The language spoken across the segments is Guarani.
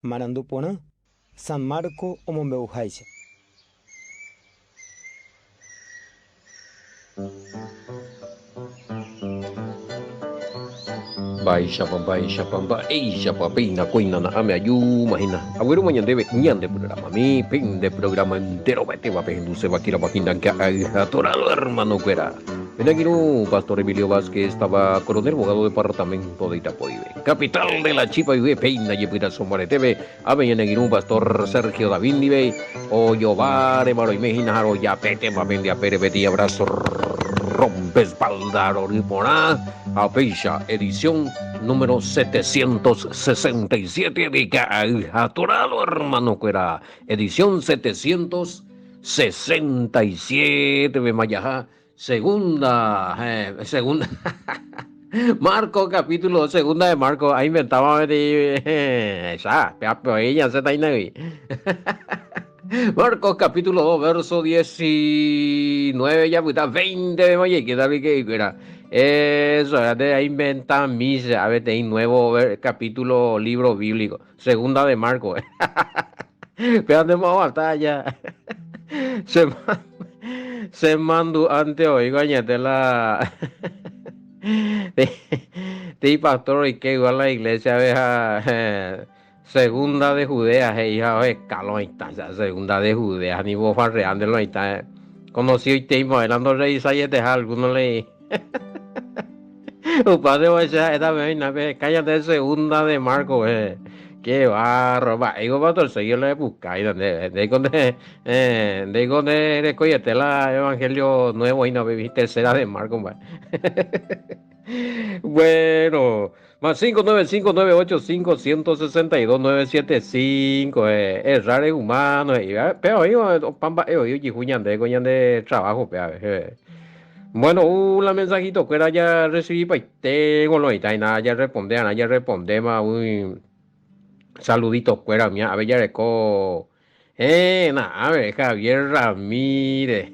Marandu porã, San Marco omombe'uháicha. Mba'éichapa, mba'éichapa, mba'éichapa péina kóina na'ãme ajúma hína. Aguerúma ñandéve ñande programami, pende programa enterovetéva pehenduséva kérava hína ka'ay ha torado hermano-kuéra. Pene angirũ, Pastor Emilio Vázquez, táva Coronel Bogado departamento de Itapoíve. Capital de la Chipa guive péina jepytaso mbaretépe, ápe ñane angirũ Pastor Sergio David ndive, ojováre roime hína ha rojapétema pende apére peteĩ abrazo rompe espalda rory porã ha upéicha edición número 767 de Ka'ay ha Torado hermano-kuéra, edición 767 pema jaha Segunda, segunda, Marco capítulo, segunda de Marco, ha inventaba peteĩ, ya, pe oĩ ñasẽta hína Marcos capítulo 2, verso 19, japyta 20 pema jaikéta ryke'ykuéra. Eso, te inventami che ha peteĩ nuevo capítulo libro bíblico, segunda de Marco. Péva nde moaguanta aja. Che che mandu'ánte oĩko añete la Te'i pastor oike igual la iglesia-pe ha segunda de Judea he'i ha oheka lo mitã, segunda de Judea ni bofarreánte lo mitã. Conocidoite mba'e la ndorrevisaieteha alguno le Upévante ohecha ha'éta peẽ oĩna peheka ñande segunda de Marcos pe. Qué barro, mba'éiko pastor Sergio la epukáita ndéve. Ndéiko nde, ndéiko nde rekoiete la evangelio nuevo hína pe tercera de Marcos mba'e. Bueno, más 595 985 162 975 errar es humano he'i. Péva oĩ opa mba'e oĩ ojehu ñande ko ñande trabajo-pe ave. Bueno, la mensajito kuéra ja recibipaite goloĩta hína ja responde arã ja respondéma umi saludito kuéra umi ave jareko eh na'ãve Javier Ramírez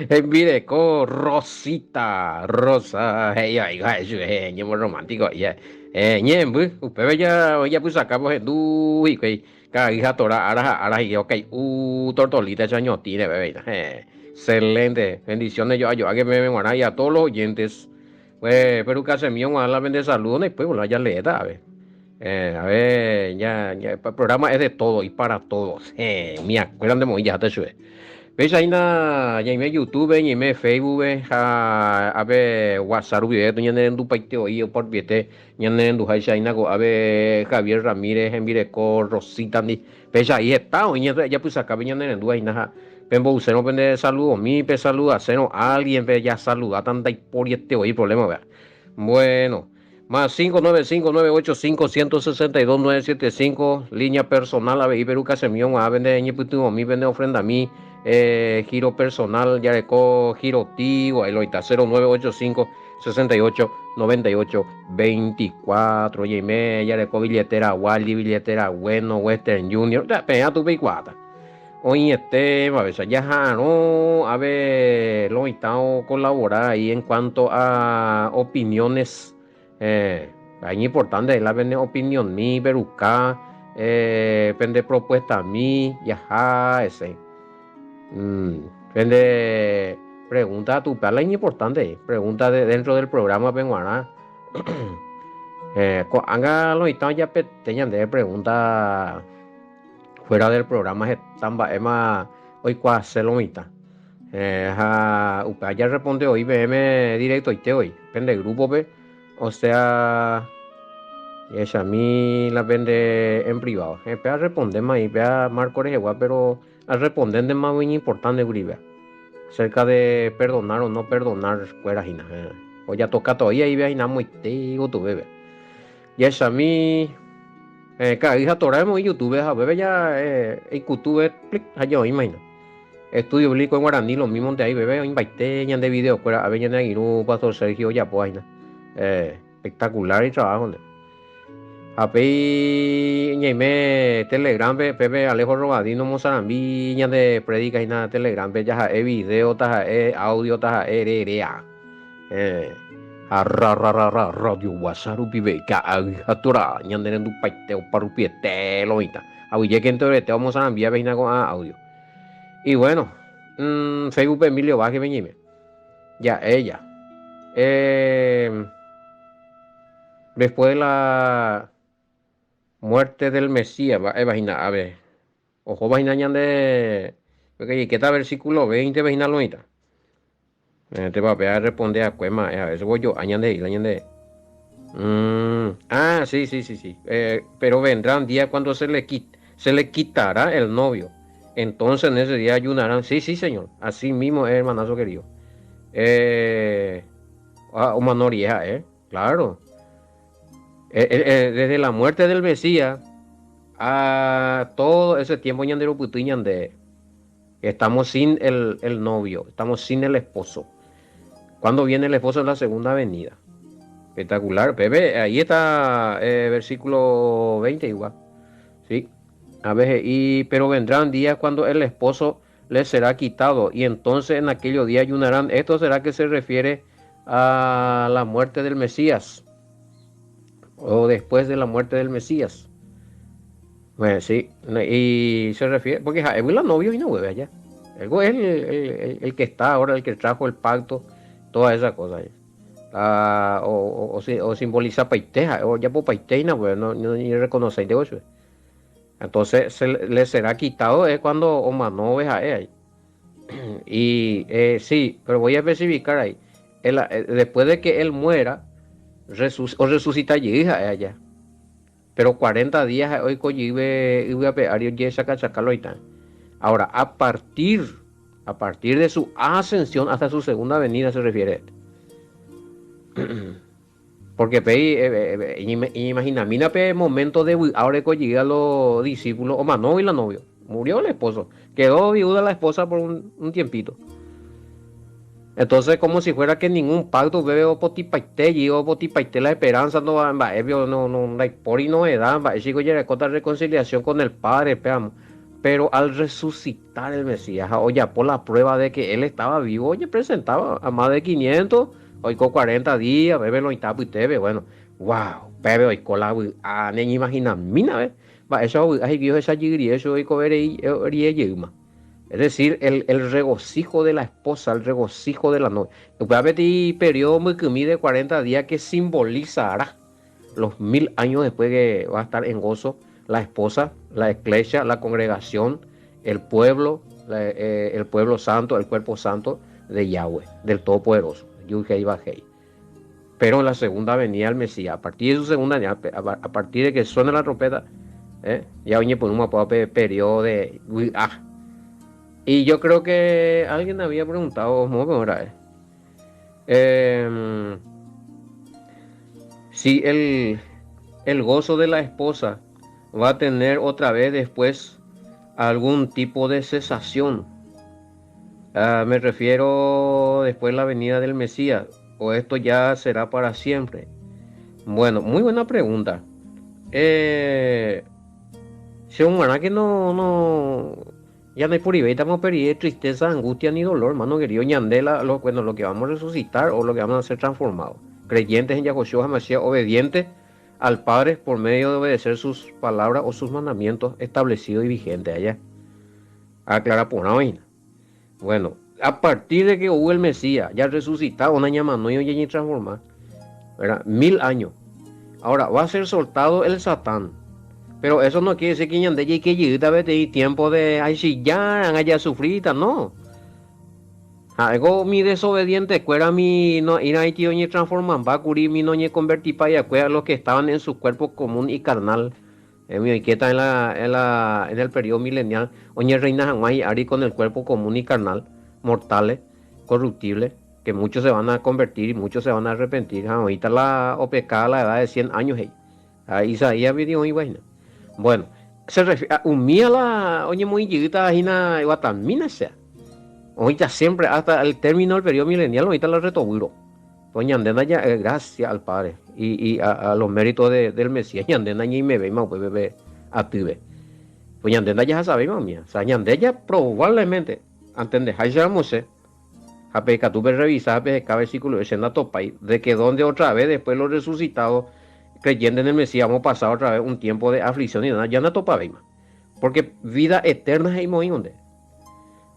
hembireko Rosita Rosa he'i vai ha'e chupe ñemorromántico he'i ha'e ñe'ẽmby upépe ja ojapysaka ohendu hikuái Karai ha Torá ára ha ára he'i okai'u tortolita chañotĩ reve veína. Excelente. Bendiciones jo'a jo'a que peẽme g̃uarã y a todos los oyentes. Pues, pero Casemiro g̃uarã la pende saludo ndaipói la jaleéta ave. A ver, ya, ya, el programa es de todo y para todos. Umi akuéra nde moĩ jaháta chupe. Péicha hína ñaime YouTube-pe, ñaime Facebook-pe ha ápe WhatsApp rupive ñanerendupaite voi oparpiete Ñanerenduháicha hína ko'ápe Javier Ramírez hembireko Rosita-ndi. Péicha a'i heta oĩ japysakápe ñanerendúva hína ha pembo'usérõ pende saludomi, pesaludasérõ álgienpe, jasaludáta ndaiporiete voi problema upéva. Bueno, más 595 985 162 975, línea personal avei Peru Casemiro g̃uarã pende ñepytyvõmi, pende ofrendami, giro personal jareko giro Tigo, ahí lo oĩta, 0985 68, 98, 24 Oñeime jareko billetera Waldi, billetera Bueno, Western Junior, ja, peẽ atu peikuaáta. Oĩetéma aveicha jaha'arõ ave lo mitã ocolabora ahí en cuanto a opiniones. Iñimportante la pene opinionmi, peruka, pende propuestami, jaha ese. Pende pregunta tupe la iñimportante, pregunta de dentro del programa pe g̃uarã. Ko'ág̃a lo mitã ojapete ñandéve pregunta fuera del programa heta mba'éma oikuaase lo mitã. Ha upéva jarresponde voi peẽme directoite voi pende grupo-pe, osea jahechami la pende en privado. Péva arrespondéma avei péva Marco rehegua, pero arrespondéntema voi iñimportánte kuri péva, acerca de perdonar o no perdonar kuéra hína. Ojatokáta voi ahí péva hína amoite gotyo péva. Jahechami ka'ay ha Torah emoĩ YouTube ha upépe ja eikutu clic ha ja oĩma hína. Estudio bíblico en guaraní lo mismo nde ahí peve oĩmbaite ñande video kuéra ave ñane angirũ Pastor Sergio ojapóva hína. Espectacular itrabajo nde. Ha péi ñaime Telegram-pe, pépe Alejo Rogadino omosarambi ñande prédica hína Telegram-pe, jaha'e video, taha'e audio, taha'e rerea. Ha ra ra ra ra Radio Guasa rupive ka'ay ha tora ñane rendupaite opa rupiete lo mitã. Aguyjéke enterete omosarambíape hína ko'ã audio. Y bueno, mm, Facebook Emilio Vázquez pe ñeime. Ja'e ja. Eh, después de la muerte del Mesías, mba'éva hína ave. Ohóva hína ñande jaikéta versículo 20 pe hína lo mitã. Este papel a responde akuéma, a veces ojo'a ñande he'íla ñande. Mm, ah, sí, sí, sí, sí. Eh, pero vendrá un día cuando se le, se le quitará el novio. Entonces en ese día ayunarán. Sí, sí, señor. Así mismo es, hermanazo querido. Eh, ah, omano vieja, eh. Claro. Eh, eh, eh, desde la muerte del Mesías a todo ese tiempo ñanderupyty ñande estamos sin el, el novio, estamos sin el esposo. Cuando viene el esposo en la segunda venida. Espectacular. Pepe, ahí está eh, versículo 20 igual. Sí. A ver, y, pero vendrán días cuando el esposo les será quitado y entonces en aquellos días ayunarán. Esto será que se refiere a la muerte del Mesías o después de la muerte del Mesías. Bueno, sí, y se refiere, porque es la novio y no vuelve allá. Él es el, el, el, que está ahora, el que trajo el pacto, todas esas cosas. Ah, o, o, o, simboliza paiteja, o ya por paiteina, pues no, no ni reconoce de eso. Entonces se le será quitado es cuando Omano ves a él. Y eh, sí, pero voy a especificar ahí. El, eh, después de que él muera, resus o resucita allí, allá. Pero 40 días hoy Ahora, a partir, a partir de su ascensión hasta su segunda venida se refiere. Porque pe, eh, eh, imagina, pe momento de ahora que los discípulos, o más y la novio, murió el esposo, quedó viuda la esposa por un, un tiempito. Entonces, como si fuera que ningún pacto bebe o potipaite, o potipaite la esperanza, no va, no, no, no, por y novedad, va, chico, ya reconciliación con el Padre, veamos. Pero al resucitar el Mesías, oye, por la prueba de que él estaba vivo, oye, presentaba a más de 500, hoy con 40 días, bebe lo y bueno, wow, bebe hoy con la, ah, ni imagina, mina, ve, va, eso, ay, Dios, esa eso, hoy con es decir, el, el, regocijo de la esposa, el regocijo de la novia. Puede periodo muy de 40 días que simbolizará los 1000 años después que va a estar en gozo la esposa, la iglesia, la congregación, el pueblo, la, eh, el pueblo santo, el cuerpo santo de Yahweh, del Todopoderoso, Yud-Hei Vahei. Pero en la segunda venida del Mesías, a partir de su segunda venida, a partir de que suene la trompeta, eh, ya oye por un periodo de ah. Y yo creo que alguien había preguntado, ¿cómo era? Eh, si el, el gozo de la esposa va a tener otra vez después algún tipo de cesación. Uh, me refiero después de la venida del Mesías, o esto ya será para siempre. Bueno, muy buena pregunta. Eh, si un que no, no, ya no hay por estamos perdiendo tristeza, angustia ni dolor, hermano querido. Ñandela, lo, bueno, lo que vamos a resucitar o lo que vamos a ser transformados. Creyentes en Yahushua HaMashiach, obedientes al Padre por medio de obedecer sus palabras o sus mandamientos establecidos y vigentes allá. Aclara por una vaina. Bueno, a partir de que hubo el Mesías, ya resucitado, una llama no y transformar, ¿verdad? 1000 años. Ahora, va a ser soltado el Satán. Pero eso no quiere decir que ñande y que llegue tiempo de ay si ya haya sufrida, no. Algo mi desobediente cuera mi no ira y tío ni transforman va curi mi no ni convertir pa ya cuera los que estaban en su cuerpo común y carnal. Eh, mi inquieta en la, en la en el periodo milenial, oñe reina y ari con el cuerpo común y carnal, mortales, corruptibles, que muchos se van a convertir y muchos se van a arrepentir. Ahorita la o pecada la edad de 100 años, hey. Ahí Isaías video y vaina. Bueno, se refiere a umía la oñe muy chiquita hina iguatamina sea. Ahorita siempre hasta el término del periodo milenial ahorita la retoburo. Doña Andena ya eh, gracias al Padre y, y a, a, los méritos de, del Mesías. Ñandena ñi me ve ma pues bebé atuve. Pues ñandena ya sabemos mía. O sea, ñande ya probablemente antes de Haisha Moshe. Ha pekatu perrevisa ha peheka versículo che ndatopái, de que donde otra vez después los resucitados creyentes en el Mesías vamos a pasar otra vez un tiempo de aflicción y nada, ya ndatopavéima. Porque vida eterna he'i moĩ onde.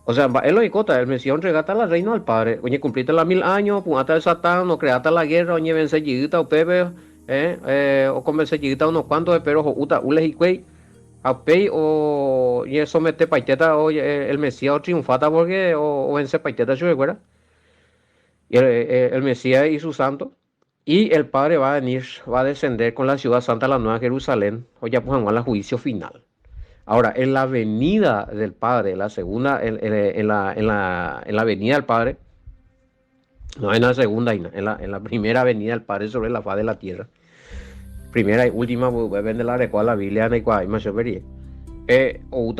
O sea, mba'e lo oikóta, el Mesías ontregáta la reino al Padre, oñecumplíta la mil años, opu'ãta el Satán, ocreáta la guerra, oñevence jeýta upépe, oconvence jeýta unos cuantos, pero ho'úta ule hikuái, ha upéi oñesometepaitéta, el Mesías otriunfáta porque ovencepaitéta chupekuéra. Y el Mesías y su santo. Y el Padre va a venir, va a descender con la ciudad santa, la nueva Jerusalén, ojapo hag̃ua la juicio final. Ahora, en la venida del Padre, la segunda, en, en, en, la, en, la, en la venida del Padre, no en la segunda, en la primera venida del Padre sobre la faz de la tierra, primera y última, vende la adecuada la Biblia, o o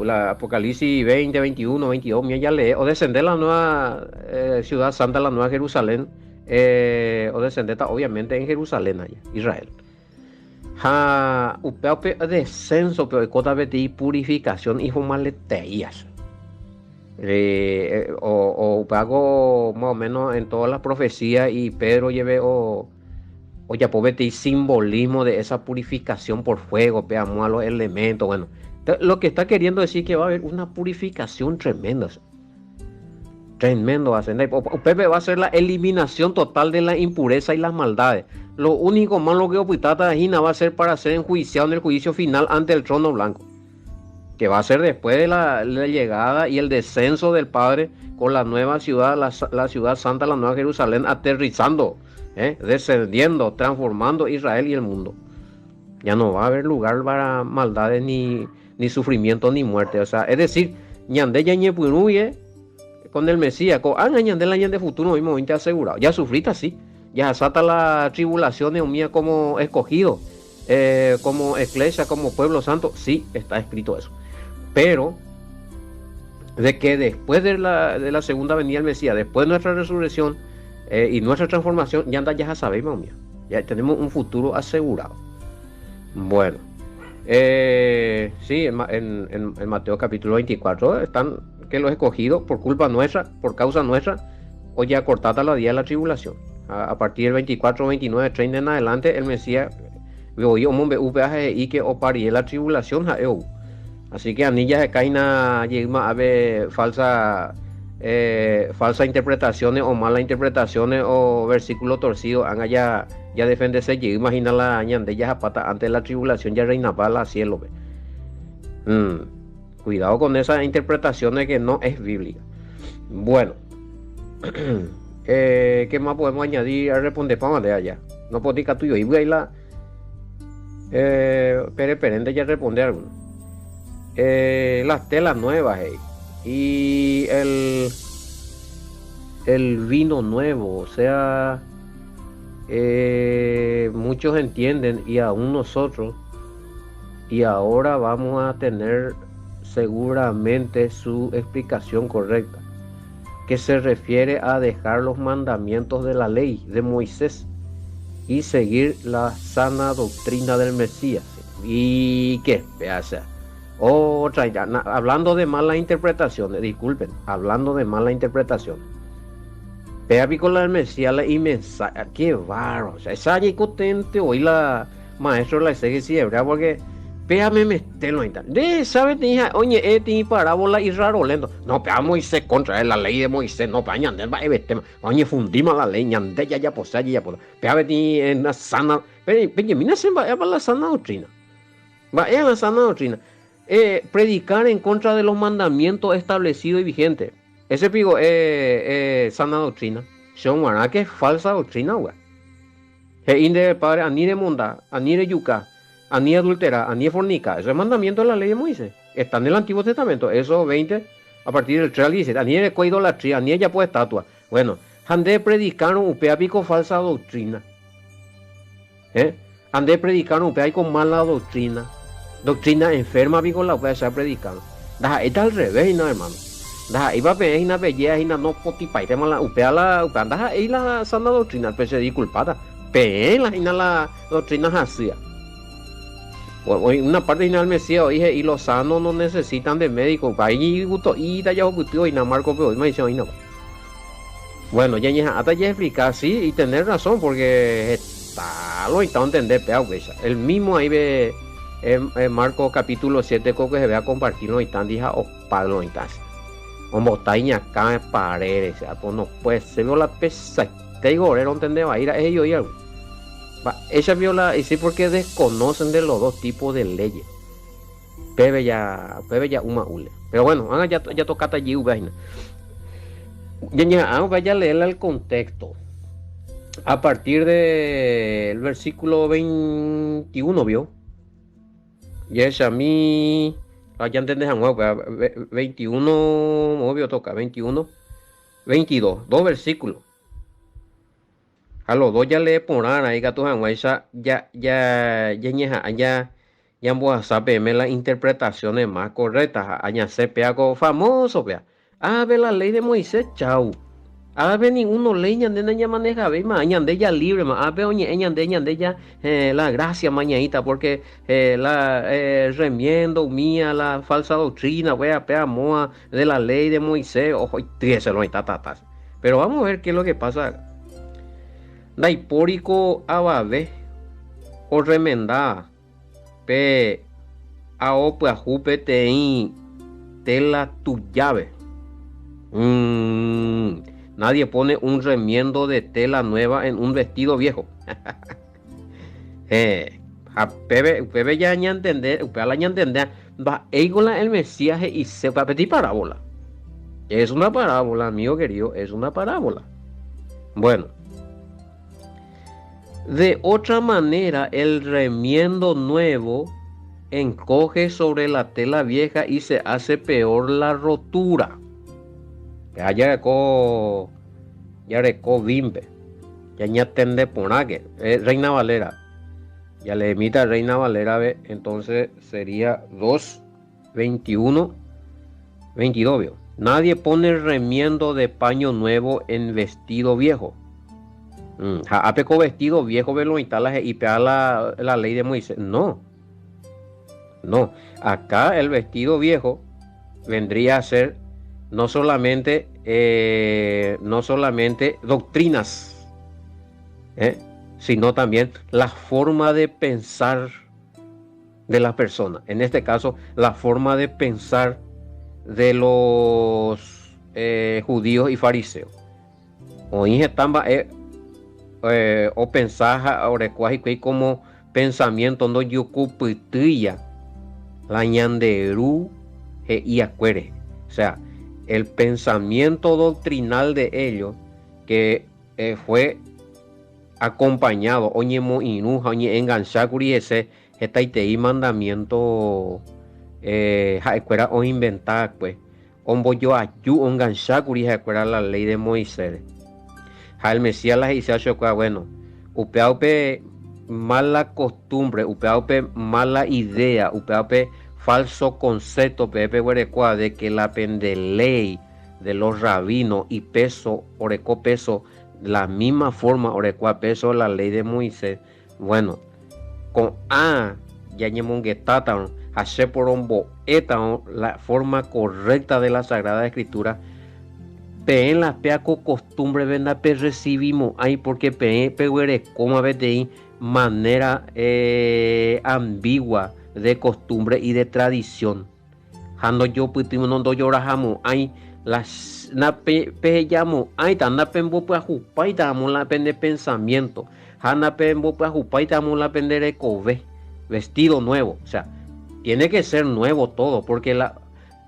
la Apocalipsis 20, 21, 22, ya lee, o descender la nueva ciudad santa, la nueva Jerusalén, o descender obviamente en Jerusalén, allá, Israel. Ha upe descenso pe oikóta peteĩ purificación ihomaleteías. O upe algo más o menos en todas las profecías y Pedro lleve o ojapo peteĩ simbolismo de esa purificación por fuego, pe amo a los elementos, bueno. Lo que está queriendo decir que va a haber una purificación tremenda. Tremendo va a ser. Upepe va a ser la eliminación total de la impureza y las maldades. Lo único malo que opytáta hína va a ser para ser enjuiciado en el juicio final ante el trono blanco. Que va a ser después de la llegada y el descenso del Padre con la nueva ciudad, la ciudad santa, la nueva Jerusalén, aterrizando, descendiendo, transformando Israel y el mundo. Ya no va a haber lugar para maldades, ni sufrimiento, ni muerte. O sea, es decir, ñande ya ñepyrũye con el Mesías, ko'ág̃a ñande la ñande futuro mismo te asegurado. Ya sufrita, sí. Ya sata la tribulación mía como escogido, como iglesia, como pueblo santo, sí, está escrito eso. Pero de que después de la segunda venida del Mesías, después de nuestra resurrección y nuestra transformación, ya anda, ya sabemos, mía. Ya tenemos un futuro asegurado. Bueno, sí, en Mateo capítulo 24 están que los escogidos por culpa nuestra, por causa nuestra, o ya cortata la día de la tribulación. A partir del 24, 29, 30 en adelante, el Mesías oí y que oparie la tribulación. Así que anillas de caina ave falsa interpretaciones o malas interpretaciones o versículo torcido, haga ya ya defenderse, imagina la ñande ya zapata antes de la tribulación ya reina para la cielo. Cuidado con esas interpretaciones que no es bíblica. Bueno, ¿qué más podemos añadir? A responder para de allá. No puedo tuyo y voy a ir la Pere Perende ya responde alguno. Las telas nuevas y el vino nuevo, o sea, muchos entienden y aún nosotros, y ahora vamos a tener seguramente su explicación correcta, que se refiere a dejar los mandamientos de la ley de Moisés y seguir la sana doctrina del Mesías. ¿Y qué? O sea, otra, ya, hablando de mala interpretación, disculpen, hablando de mala interpretación. Pea con la del Mesías, la inmensa, qué barro, o sea, esa hoy la maestro la exégesis hebrea, porque pea me metelo de sabe hija, oye, ti parábola y raro lento. No, pea Moisés contra la ley de Moisés, no, pa ñande va ebete, oye, fundimos la ley, ñande ya ya posaya ya ya pea beti en la sana, pero mira se va a la sana doctrina. Va a la sana doctrina. Predicar en contra de los mandamientos establecidos y vigentes. Ese pico es sana doctrina. Son que es falsa doctrina, güey. Inde padre, anire monda, anire yuca, ani adultera, ani fornica. Eso es mandamiento de la ley de Moisés. Está en el Antiguo Testamento. Eso 20, a partir del 3 al 17. Ani idolatría, ani ya puede estatua. Bueno, ande predicaron upea pico falsa doctrina. ¿Eh? Ande predicaron upea con mala doctrina. Doctrina enferma pico la upea se ha predicado. Da, está al revés, no, hermano. Da, iba pe hina pe hina no potipaite mala upea la upea anda la sana doctrina, pe se disculpata. Pe la hina la doctrina hacía. Una parte final Mesías dije, y los sanos no necesitan de médico. Ahí gusto y ya y na Marco pero me dice no. Bueno, ñañeha'ãta jaexplica, sí, y tener razón, porque heta lo oĩta ontende péva upéicha. El mismo ahí ve en Marcos capítulo 7 ko que se vea compartir lo oĩtandi ha opa lo oĩta. Ombota iñakã parére, o sea, pues no puede ser la pesaite igorero ontende vai ra'e he'i oĩ algo. Mba'éicha pio la y sí porque desconocen de los dos tipos de leyes. Péve ja, péve ja'úma úle. Pero bueno, ág̃a jatokáta jey upéva hína. Ñañeha'ã upéva jaleer el contexto. A partir del versículo 21, vio. Jahechami, jantende hag̃ua upéva, 21, obvio toca, 21, 22, dos versículos. Ha los dos jalee porãrã ikatu hag̃uáicha ñañeha'ã ñambohasa peẽme la interpretaciones más correctas ha ñasẽ péa ko famoso péa. Ápe la ley de Moisés, chau. Ápe ni uno ley ñande nañamanejavéima, ñande ya librema, ápe oñe'ẽ ñande, ñande ya la gracia ma ñaĩta porque la remiendo umía, la falsa doctrina, wea péa amóa de la ley de Moisés, ohoite ese lo oĩta tata. Pero vamos a ver qué es lo que pasa acá. Ndaipóriko avave orremenda pe ao pyahu peteĩ tela tujáve. Mm, nadie pone un remiendo de tela nueva en un vestido viejo. Eh, ha péve, upépe ya ñantende, upéva la ñantende, mba'éiko la el Mesías he'ise, upéva peteĩ parábola. Es una parábola, amigo querido, es una parábola. Bueno, de otra manera el remiendo nuevo encoge sobre la tela vieja y se hace peor la rotura. Ya jareko, jareko bimpe. Ñañatende porãke. Reina Valera. Jaleemíta Reina Valera ve, entonces sería 2, 21, 22, vio. Nadie pone remiendo de paño nuevo en vestido viejo. Mm, ha ápe ko vestido viejo ve lo oĩta la he'i péa la, la ley de Moisés. No. No. Acá el vestido viejo vendría a ser no solamente, eh, no solamente doctrinas, eh, sino también la forma de pensar de la persona. En este caso, la forma de pensar de los eh, judíos y fariseos. Oĩ heta mba'e opensa ha orekóva hikuái kómo pensamiénto ndojukupytýiva la ñande Ru he'iakue rehe. Osea, el pensamiento doctrinal de ellos que fue acompañado, oñemo'irũ ha oñe'enganchákuri hese hetaitei mandamiénto ha'ekuéra oinventa'akue. Ombojoaju onganchákuri ha'ekuéra la léi de Moisés-re. Ha el Mesías la he'ise chupekuéra, Bueno, upéva upe mala costumbre, upéva upe mala idea, upéva upe falso concepto peẽ peguerekóva de que la pende léi de los rabinos ipeso, oreko peso, la misma forma orekóva peso la léi de Moisés, Bueno, ko'ã jañemongetátarõ ha che porombo'étarõ la forma correcta de la Sagrada Escritura, peẽ la pea ko costumbre-pe ndaperrecibimo'ãi porque peẽ peguerekóma peteĩ manera ambigua de costumbre y de tradición. Ha ndojopytyvõ ndojorahamo'ãi la napehejamo'ãita, napembopyahupáitaramo la pene pensamiento ha napembopyahupáitaramo la pende rekove, vestido nuevo, o sea, tiene que ser nuevo todo, porque la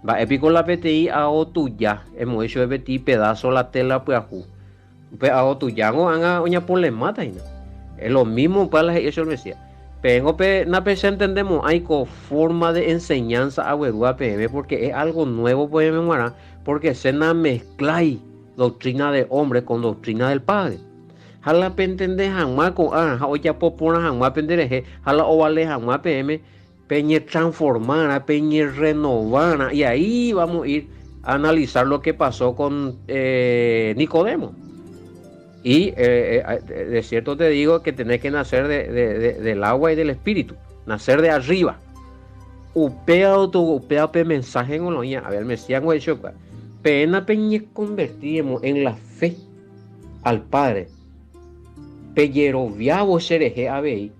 mba'e piko la peteĩ ao tuja, emoĩ chupe peteĩ pedazo la tela pyahu, Upe ao tujángo ág̃a oñapolemáta hína. Es lo mismo upéva la he'i che Mesías. Peẽngo pe napeche'entendemo'ãi ko forma de enseñanza aguerúva peẽme porque es algo nuevo peẽme g̃uarã, porque che namezclái doctrina de hombre con doctrina del Padre. Ha la pentende hag̃ua ko'ã ha ojapo porã hag̃ua penderehe ha la ovale hag̃ua peẽme peñetransformarã, peñerrenovarã, y ahí vamos a ir a analizar lo que pasó con eh, Nicodemo. Y eh, eh, de cierto te digo que tenés que nacer de, de, de, del agua y del espíritu, nacer de arriba. Upéva upéva pe mensaje ngolo'ĩa, a ver, Mesías ngo he'i chupe, peẽ napeñeconvertíemo en la fe. Al Padre, pejeroviávo cherehe avei,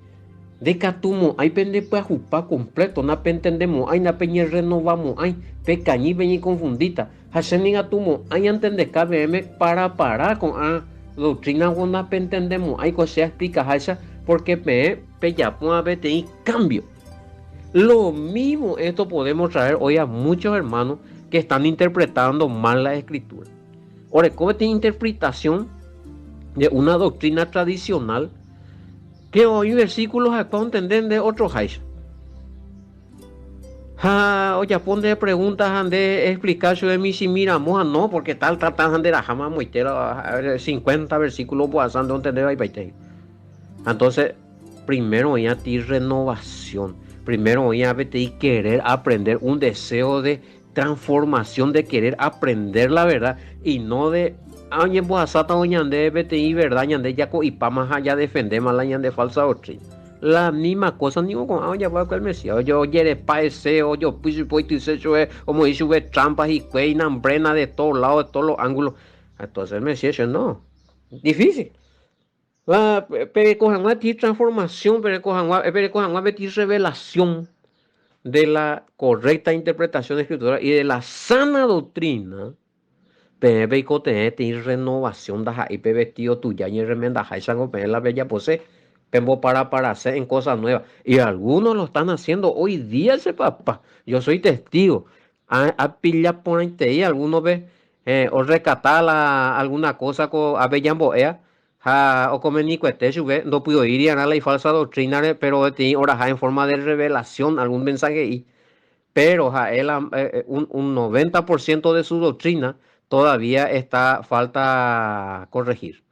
ndikatumo'ãi pendepyahupa completo, napentendemo'ãi, napeñerrenovamo'ãi, pekañy peñekonfundíta, ha che nikatumo'ãi antendeka peẽme para para ko'ã doctrina-gui napentendemo'ãi ko che aexplikaháicha, porque peẽ pejapóva peteĩ cambio. Lo mismo esto podemos traer hoy a muchos hermanos que están interpretando mal la escritura. Oreko peteĩ interpretación de una doctrina tradicional que oĩ versículo ha'ekuéra ontende nde otroháicha. Ha ojapo nde pregunta ha nde explica chupe michĩmi ramo ha no, porque tal, tal, tal ha nde raháma amoite la 50 versículo opu'ãsa nde ontende vaipaite. Entonces, primero oĩ ati renovación, primero oĩ peteĩ querer aprender, un deseo de transformación de querer aprender la verdad y no de oñembohasáta ñande peteĩ verdad ñande jako'ipáma ha jadefendéma la ñande falsa doctrina. La misma cosa ningo ko'ã ojapo va'ekue el Mesías, ojerepa hese, ojopy chupe, oityse chupe, omoĩ chupe trampa hikuái, nambrena de todos lados, de todos los ángulos. Entonces el Mesías dice, no, difícil. La pereko hag̃ua peteĩ transformación, pereko hag̃ua, pereko hag̃ua peteĩ revelación de la correcta interpretación escritura y de la sana doctrina, peẽ peikotevẽ peteĩ renovación ndaha'éi pe vestido tuja ñerremendaháichango peẽ la pejapose, pemboparaparase en cosas nuevas. Y algunos lo están haciendo hoy día, che papá. Yo soy testigo. Apilla porãitei algunos-pe orrecata la alguna cosa ko ápe jambo'éa ha okomenikuete chupe ndopy'oíriarã la ifalsa doctrina-re, pero peteĩ oraha en forma de revelación algún mensaje'i. Pero ha'e la un, un 90% de su doctrina todavía está falta corregir.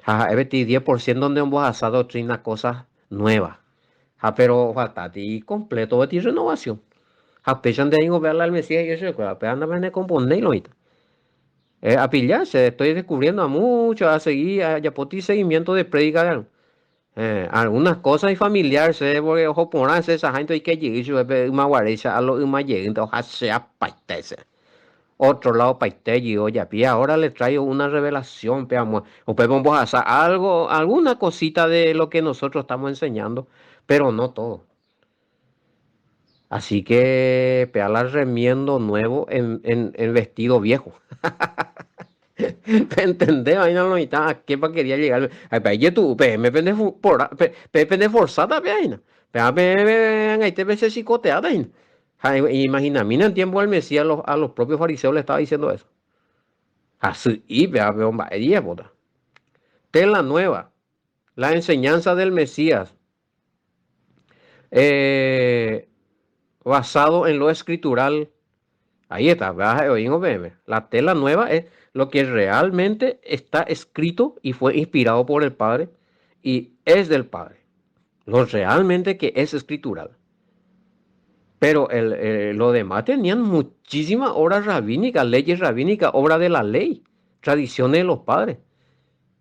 Ha ha'e peteĩ 10% donde ombohasa doctrina cosas nuevas. Ha pero faltati completo peteĩ renovación. Ha upéicha nde ningo pe la el Mesías he'i chupekuéra, péva ndapenekomponéi lo oĩta. Apilla, che estoy descubriendo a mucho, a seguir, ajapóti seguimiento de prédica algunas cosas ifamiliar che, porque oho porã che saháinte oike jey chupe pe ymaguaréicha a lo yma jeýnte ohacheapaite che. Otro lado paite jey ojapi, ahora le traigo una revelación pe amo, upépe ombohasa algo, alguna cosita de lo que nosotros estamos enseñando, pero no todo. Así que pea la remiendo nuevo en, en, en vestido viejo. Pentende vaina lo mitã a qué pa quería llegar. Ay, pe jetu'u peẽme pende pora, pe, pe pende forzáta pe aína. Peã peẽ angaite pe che chicoteáta hína. Ha imaginamína en tiempo del Mesías los, a los propios fariseos le estaba diciendo eso. Hasy'i pea pe omba'e jejapóta. Tela nueva. La enseñanza del Mesías eh, basado en lo escritural. Ahí está, La tela nueva es lo que realmente está escrito y fue inspirado por el Padre y es del Padre. Lo realmente que es escritural. Pero el, eh, lo demás tenían muchísimas obras rabínicas, leyes rabínicas, obra de la ley, tradiciones de los padres.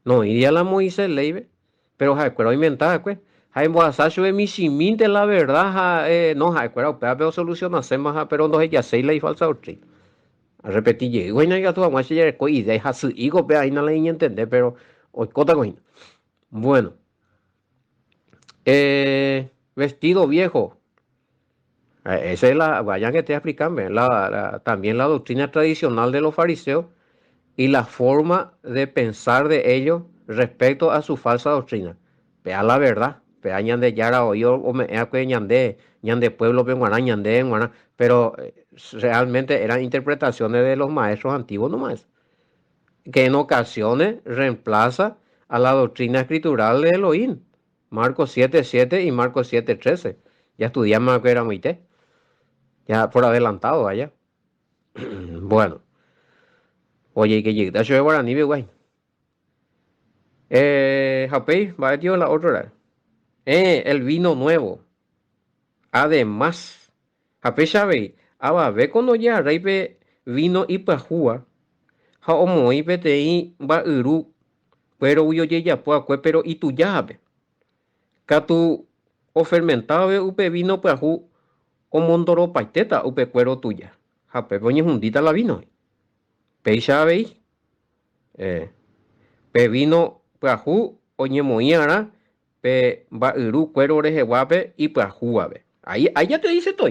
Noĩri la Moisés léipe, pero ha'ekuéra oinventa va'ekue. Ha embohasa chupe michĩmínte la verdad ha no ha'ekuéra upévape osolucionaséma ha pero ndohejaséi la ifalsa doctrina. Arrepeti jey hína ikatu hag̃ua che jareko idea hasy'íko upéva hína la iñentende pero oikótako hína. Bueno, eh, vestido viejo. Esa es la, vayan que te explicarme, la, la, también la doctrina tradicional de los fariseos y la forma de pensar de ellos respecto a su falsa doctrina. Pea la verdad, pea Ñandejára oĩ ome'ẽakue ñande, ñande pueblo-pe g̃uarã, ñande g̃uarã, pero realmente eran interpretaciones de los maestros antiguos nomás, que en ocasiones reemplaza a la doctrina escritural de Elohim. Marcos 7, 7 y Marcos 7, 13. Ya estudiamos que era muy Ya por adelantado, vaya. Bueno. Oye, que llegué a guaraní, guay. Japéi, mba'e tío la otro ra'e. El vino nuevo. Además, ha péicha avei, avavéko ndojeharrái pe víno ipyahúva ha omoĩ peteĩ mba'yru kuérogui ojejapo va'ekue péro itujáhape. Katu ofermentave upe víno pyahu omondoropaitéta upe kuéro tuja, ha upépe oñehundíta la víno. Péicha avei. Pe vino pyahu oñemoĩ'arã pe mba'yru cuero reheguápe ipyahúvape. Ahí, ahí ya te dice todo.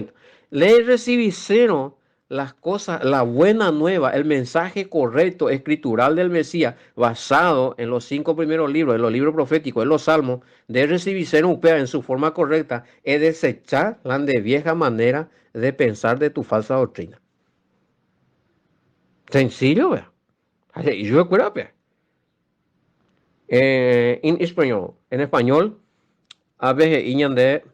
Le recibisérõ las cosas, la buena nueva, el mensaje correcto escritural del Mesías, basado en los cinco primeros libros, en los libros proféticos, en los salmos, nde recibisérõ upéva en su forma correcta, edesecha la nde vieja manera de pensar de tu falsa doctrina. Sencillo, vea. Ha he'i chupekuéra upéva. En español, en español, ápe he'i ñande,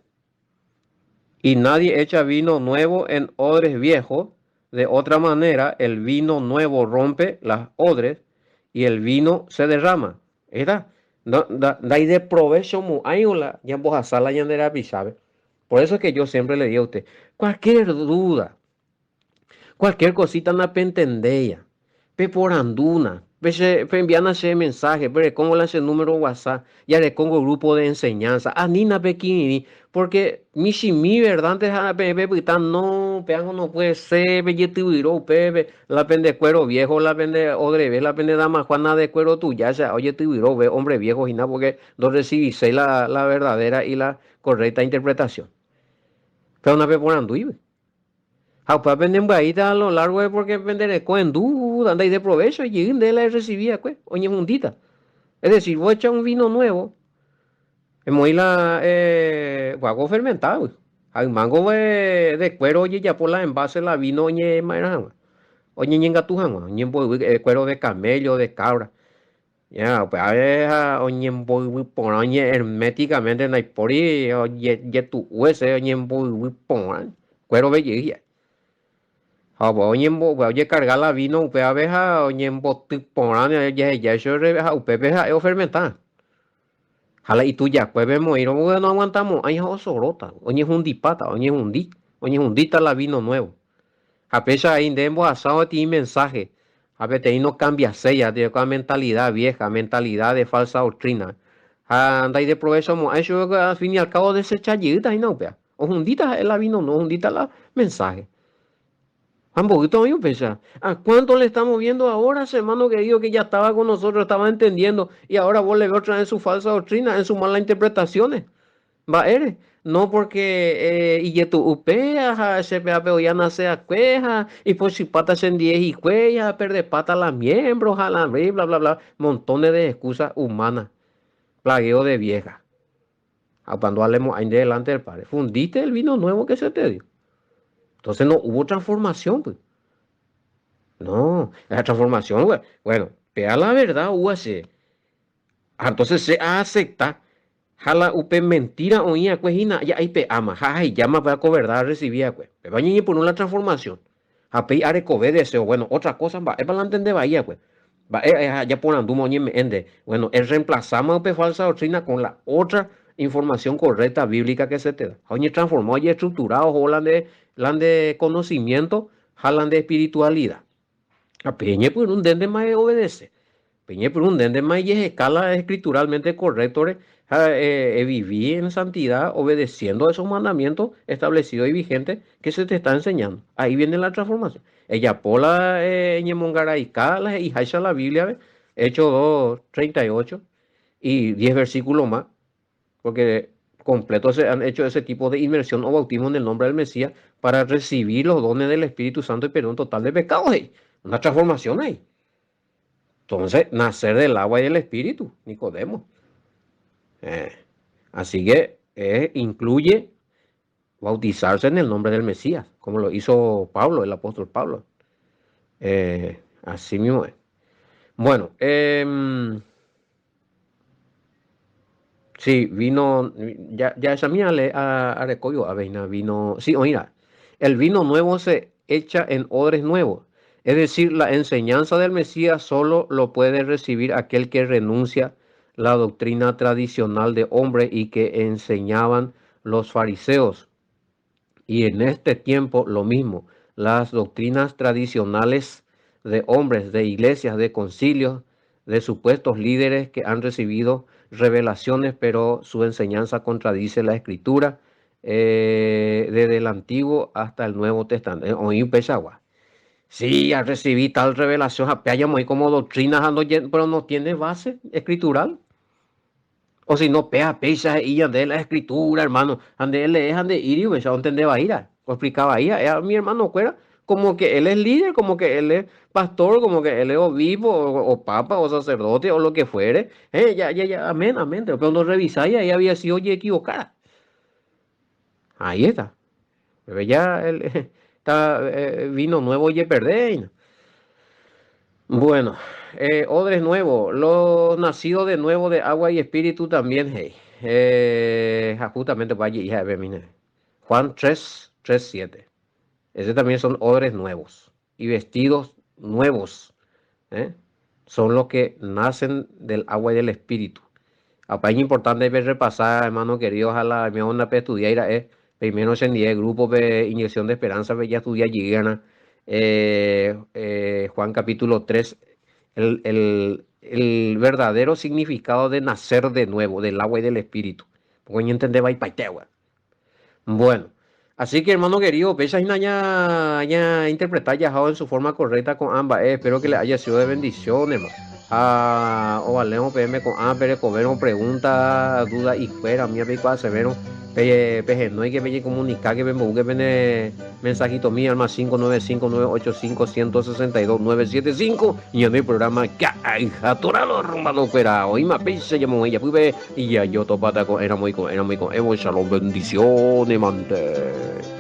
Y nadie echa vino nuevo en odres viejos, de otra manera el vino nuevo rompe las odres y el vino se derrama. Ahí está. No, ndaideprovechomo'ãi la ñambohasa la ñande rapichápe. Por eso es que yo siempre le digo a usted, cualquier duda, Cualquier cosita napentendéia, peporandúna, peenviána che mensaje, perekóngo la che número WhatsApp, jarekóngo grupo de enseñanza, anína pekirirĩ, porque michĩmi verdánte ha peẽ pepyta no, péango no puede ser, pejetyvyro upépe, la pende cuero viejo, la pende odreve, la pende dama juana de cuero tuja, che ojetyvyro upe hombre viejo hína porque ndorreciviséi la la verdadera y la correcta interpretación. Péva napeporandúive. Ha upéva pendembyaíta a lo largo de porque pende reko endúda, ndaideprovécho jey nde la erresivi va'ekue, oñehundíta. Es decir, vos echa un vino nuevo, emoĩ la guago fermentado, ha ymango de cuero ojejapo la envase la vino oñema'erã hag̃ua, oñeñengatu hag̃ua, oñemboyvy cuero de camello, de cabra. Ya, upe ave ha oñemboyvy porã oñeherméticamente ndaipóri ojetu'u hese oñemboyvy porã, cuero jey hi'ái. Ha upe oñembo upe ojecarga la vino upe ave ha oñemboty porã ojeheja chupe ha upépe ha'e ofermenta. Ha la itujakuépe omoĩrõ noaguantamo'ãi ha osoróta, oñehundipáta, oñehundi, oñehundíta la vino nuevo. Ha péicha avei nde embohasa peteĩ mensaje ha peteĩ nokambiaséi ha teko mentalidad vieja, mentalidad de falsa doctrina. Ha ndaideprovechomo'ãi chupe al fin y al cabo odesecha jeýta hína upéva. Ohundíta ha'e la vino nuevo, ohundíta la mensaje. Ha mboýta oĩ upéicha. ¿A cuánto le estamos viendo ahora, che hermano querido, que ya estaba con nosotros, estaba entendiendo, y ahora vos le ves otra vez en su falsa doctrina, en sus malas interpretaciones? Mba'ére? No porque ijetu'u péa ha che péape oĩ anase akue ha ipochypáta chendie hikuái ha aperdepáta la miembro ha la bla bla bla, montones de excusas humanas, plagueo de vieja. Ha cuando alemo'ãi nde delante del Padre, fundiste el vino nuevo que se te dio. Entonces no hubo transformación, pues. No, la transformación, bueno, péa la verdad oúva che. Ha entonces che aacepta Ha la upe mentira oĩ akue hína ja aipe'áma ha ahejáma upéva ko verdad arrecibi akue. Péva oñeñepyrũ la transformación. Ha péi arekove deseo, bueno, otra cosa mba'épa la antende vai akue. Mba'e ajaporandúma oñeme'ẽ nde. Bueno, erreemplazáma upe falsa doctrina con la otra información correcta bíblica que se te da. Ha oñetransforma, ojeestructura oho la nde, la nde conocimiento ha la nde espiritualidad. Ha peñepyrũ nde ndéma eobedece. Peñepyrũ nde ndéma ejeheka la escrituralmente correcto-re ha evivi en santidad obedeciendo esos mandamientos establecidos y vigentes que se te está enseñando. Ahí viene la transformación. Ejapo la eñemongaraika la he'iháicha la Biblia-pe, Hechos 2, 38 y 10 versículos más, porque completo se han hecho ese tipo de inmersión o bautismo en el nombre del Mesías para recibir los dones del Espíritu Santo y perdón total de pecados. Una transformación ahí. Entonces, nacer del agua y del Espíritu, Nicodemo. Eh, así que eh, incluye bautizarse en el nombre del Mesías, como lo hizo Pablo, el apóstol Pablo. Eh, así mismo es. Bueno, eh, sí, vino, ya, ya esa mía le a, a veina, vino, sí, oíra, el vino nuevo se echa en odres nuevos. Es decir, la enseñanza del Mesías solo lo puede recibir aquel que renuncia la doctrina tradicional de hombre y que enseñaban los fariseos. Y en este tiempo lo mismo, las doctrinas tradicionales de hombres, de iglesias, de concilios, de supuestos líderes que han recibido revelaciones, pero su enseñanza contradice la escritura eh, desde el Antiguo hasta el Nuevo Testamento. Eh, oĩ upeichagua. Sí, arrecibí tal revelación ha péa ñamoĩ como doctrina ha pero no tiene base escritural. O si no, péa péicha he'i ñande la escritura, hermano. Ha nde elee ha nde'íri upéicha ontende vai ra'e, oexplica vai ra'e. Ha mi hermano kuéra, como que él es líder, como que él es pastor, como que él es obispo, o papa, o sacerdote, o lo que fuere. Ya, ya, ya, amén, amén. Pero ndorrevisái ahí había sido ojeequivocara. Ahí está. Pero ya el, está, vino nuevo ojeperde. Bueno, odres nuevo, los nacidos de nuevo de agua y espíritu también, hey. Ha justamente pa hija de mine. Juan 3, 3, 7. Ese también son odres nuevos y vestidos nuevos. Son los que nacen del agua y del espíritu. Apa es importante repasar, hermano querido, ojalá mi onda pe estudiar ira primero se en grupo de inyección de esperanza, pe ya estudia llegana. Juan capítulo 3, el verdadero significado de nacer de nuevo, del agua y del espíritu. Porque no entendeba ipaitegua. Bueno, así que hermano querido, pesa y ya, ya interpretar ya en su forma correcta con ambas. Espero que le haya sido de bendición, hermano. Ah, o valemos PM con A, pero cobero pregunta, duda y fuera, mía pe severo. Pe pe no hay que me comunicar que me que pene mensajito mío al más 595 985 162 975 y en el programa Caja Toralo rumano fuera hoy más se llamó ella pude y ya yo topata con era muy con era muy con Evo shalom bendiciones mante.